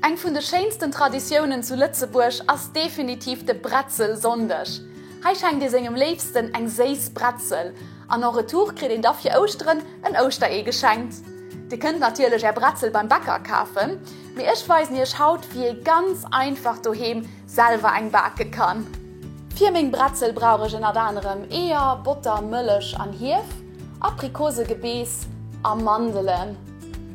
Eng vun de schéinsten Traditiounen zu Lëtzebuerg ass definitiv de Bretzelsonndeg. Hei schenkt ee sengem Léifsten eng séiss Bretzel an en retour kritt een da fir Ouschteren en Ouschteree geschenkt. Dir kënnt natierlech är Bretzel beim Bäcker kafen, mee ech weisen iech haut wéi ee ganz einfach doheem selwer eng bake kann. Fir meng Bretzel brauch ech ënnert anerem Eeër, Botter, Mëllech an Hief, Aprikosegebeess a Mandelen.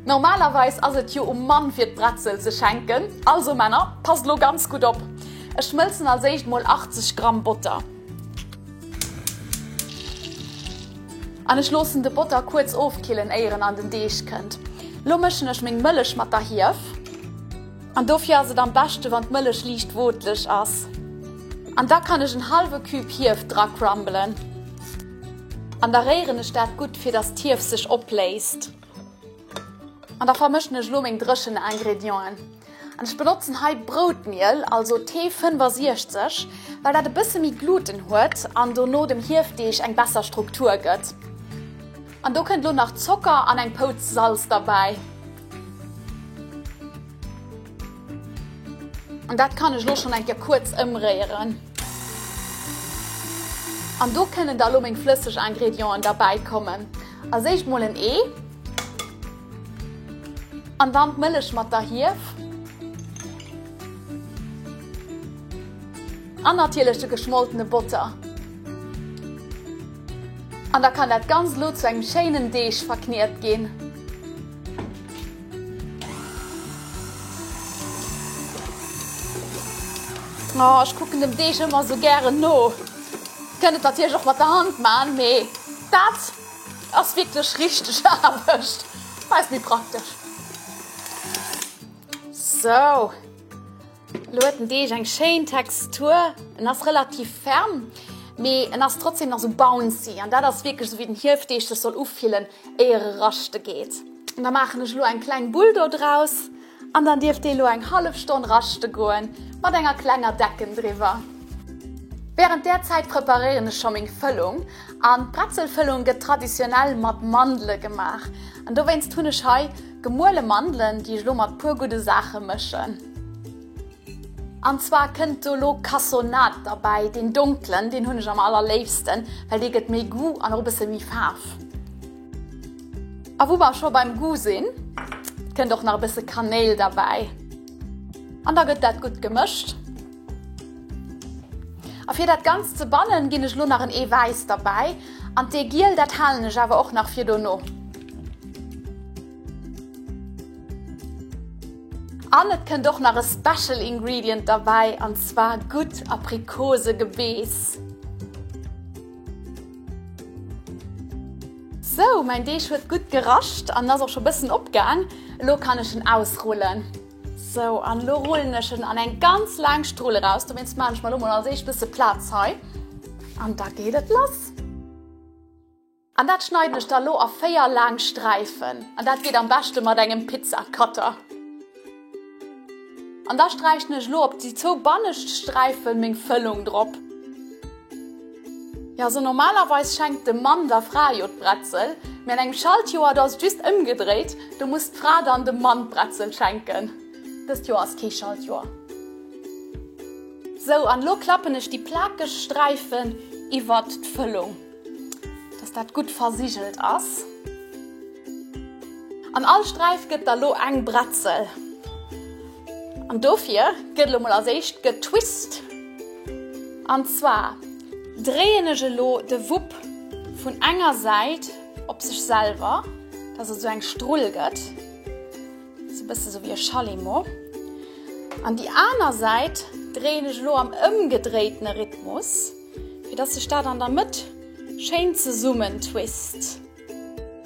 Normalerweis ass et jo um Mann fir d'Bretzel ze schenken, also Männer, passt lo ganz gutt op! Ech schmëlzen als éischt mol 80 Gramm Botter. An ech loossen de Botter kuerz ofkillen éier en an den Deeg kënnt. Lo mëschen ech meng Mëllech mat der Hief. An dofir ass et am beschte wann d'Mëllech liicht wootleg ass. An da kann ech en hallwe Cube Hief dra crumbelen. An da réieren ech dat gutt fir dass d'Hief sech opléist. An da vermëschen ech elo meng dréchen Ingredienten. An ech benotzen hei Broutmiel, also T65, well dat e bësse méi Gluten huet an dono dem Hiefdeeg eng besser Struktur gëtt. An do kënnt elo nach Zocker an eng Pouz Salz derbäi. An dat kann ech elo schonn eng Kéier kuerz ëmréieren. An do kënnen da lo meng flësseg Ingredienten derbäi kommen. Als éischt mol en Ee. An dann d'Mëllech mat der Hief. An natierlech de geschmoltene Botter. An da kann dat Ganzt elo zu engem schéinen Deeg verkniet ginn. Oh, ech kucken dem Deeg ëmmer sou gären no. Kënnt et natierlech och mat der Hand man, mee dat ass wierklech richteg Aarbecht. Hei ass méi praktesch. Sou, lo huet den Deeg eng schéin Textur. En ass relativ ferm, mee en ass trotzdem nach sou bouncy. An dat ass wierklech sou wéi den Hiefdeeg sech soll ufillen, éier e raschte geet. An da maachen ech elo eng kleng Bull do draus an dann dierf dee lo eng hallef Stonn raschte goen, mat enger klenger Decken driwwer. Während där Zäit preparéieren ech scho meng Fëllung an d'Bretzelfëllung gëtt traditionell mat Mandele gemaach an dowéinst hunn ech hei gemuele Mandelen, déi ech elo mat puer gudde Saache mëschen. An zwar kënnt do lo Cassonade derbäi, deen donkelen, deen hunn ech am allerléifsten, well dee gëtt méi Goût an och e bësse méi Faarf. A wou mer scho beim Goût sinn, kënnt och nach e bësse Kanéil derbäi. An da gëtt dat gutt gemëscht. A fir dat Ganzt ze bannen, ginn ech lo nach en Eewäiss derbäi. An d'Eegiel, dat halen ech awer och nach fir dono. An et kënnt och nach e Special Ingredient derbäi, an zwar gutt Aprikosegebeess. Sou, mäin Deeg huet gutt gerascht an ass och scho bëssen opgaang. Elo kann ech en ausrullen. Sou, an elo rullen ech en an eng ganz laang Strull eraus. Dowéinst maachen ech mer elo mol als éischt bësse Plaz hei. An da geet et lass. An dat schneiden ech da lo a 4 laang Sträifen an dat geet am beschte mat engem Pizzacutter. An da sträichen ech lo op déi zwou bannescht Sträifen meng Fëllung drop. Jo, sou normalerweis schenkt de Mann der Fra jo d'Bretzel, mee an engem Schaltjoer do ass et just ëmgedréit, do muss d'Fra dann dem Mann d'Bretzel schenken. Dëst Joer ass kee Schaltjoer. Sou, an lo klappen ech déi plakeg Sträifen iwwert d'Fëllung. Dass dat gutt versigelt ass. An all Sträif gëtt da lo eng Bretzel. An dofir gëtt elo mol als éischt getwist. An zwar dréien ech elo de Wupp vun enger Säit op sech selwer, dass et esou eng Strull gëtt, esou e bësse sou wéi e Schallimo. An déi aner Säit dréien ech elo am ëmgedréitene Rhythmus. Fir dass sech dat an der Mëtt schéin zesummen twist.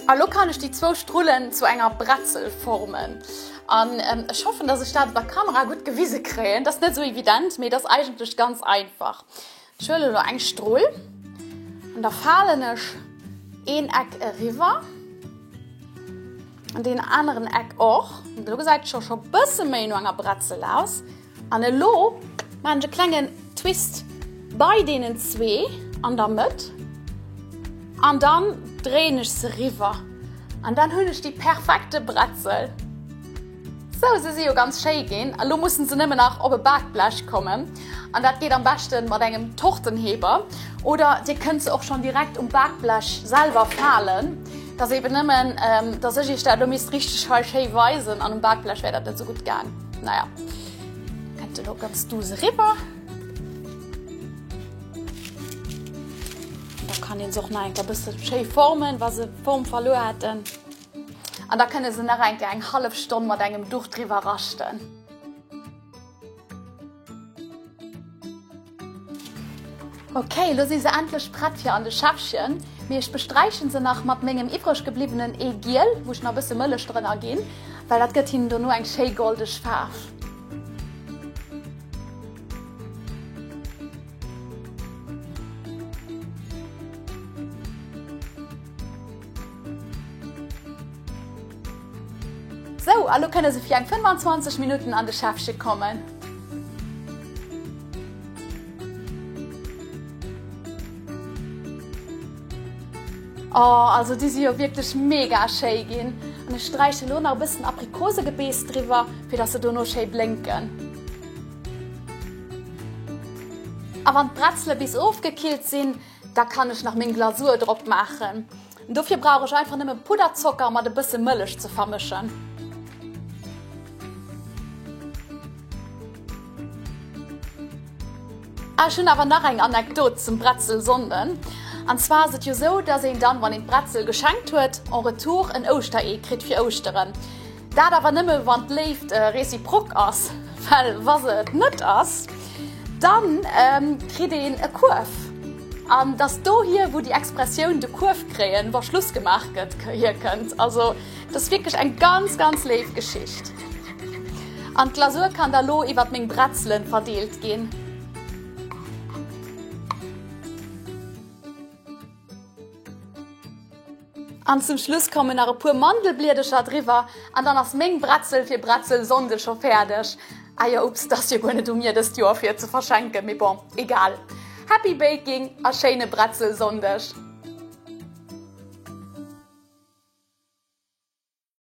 A lo kann ech déi zwou Strullen zu enger Bretzel formen. An ech hoffen, dass ech dat op der Kamera gutt gewise kréien. Dat ass net esou evident, mee et ass eigentlech ganz einfach. Ech huelen elo eng Strull an da falen ech een Eck eriwwer an deen aneren Eck och. An elo gesäit et scho scho bësse méi no enger Bretzel aus. An elo maan ech e klengen Twist bei deenen zwee an der Mëtt an dann dréien ech se riwwer an dann hunn ech déi perfekte Bretzel. Sou, se si jo ganz schéi ginn. Elo mussen se nëmmen nach op e Bakblech kommen. An dat geet am beschten mat engem Tortenheber. Oder dir kënnt se och schonn direkt um Bakblech selwer falen. Et ass eben nëmmen, dass ech iech dat elo misst richteg hei schéi weisen an um Bakblech wär dat net sou gutt gaang. Naja, kënnt elo ganz duuss eriwwer. Da kann een se och nach eng Kéier e bësse schéi formen, wa se Form verluer hätten. An da kënne se nach eng Kéier eng hallef Stonn mat engem Duch driwwer raschten. Ok, elo si se endlech prett fir an de Schäffchen. Mee ech besträichen se nach mat mengem iwwreg gebliwwenen Eegiel, wou ech nach e bësse Mëllech drënner ginn, well dat gëtt hinnen dono eng schéi goldeg Faarf. Sou, a lo kënne se fir eng 25 Minutten an de Schäffche kommen. Oh, also déi si jo wierklech mega schéi ginn. An ech sträiche lo nach e bëssen Aprikosegebeess driwwer, fir dass se dono schéi blénken. A wann d'Bretzele bis ofgekillt sinn, Da kann ech nach meng Glasur drop maachen. Dofir brauch ech einfach nëmme Pudderzocker mat e bësse Mëllech ze vermëschen. Ah, ech hunn awer nach eng Anekdot zum Bretzelsonnden. An zwar ass et jo sou, dass een dann, wann een d'Bretzel geschenkt huet, en retour en Ouschteree kritt fir Ouschteren. Dat awer nëmme wann d'Léift réciproque ass, well wa se et net ass, dann kritt een e Kuerf. An dass dohier wou déi Expressioun de Kuerf kréien, wa Schluss gemaach gëtt, hierkënnt. Also et ass wierklech eng ganz, ganz léif Geschicht. An d'Glasur kann da lo iwwert meng Bretzelen verdeelt ginn. An zum Schluss kommen nach e puer Mandelbliedercher driwwer an dann ass meng Bretzel fir Bretzelsonndeg scho fäerdeg. Ah jo, ups, 't ass jo guer net u mir dëst Joer fir et ze verschenken, mee bon, egal. Happy Baking a schéine Bretzelsonndeg!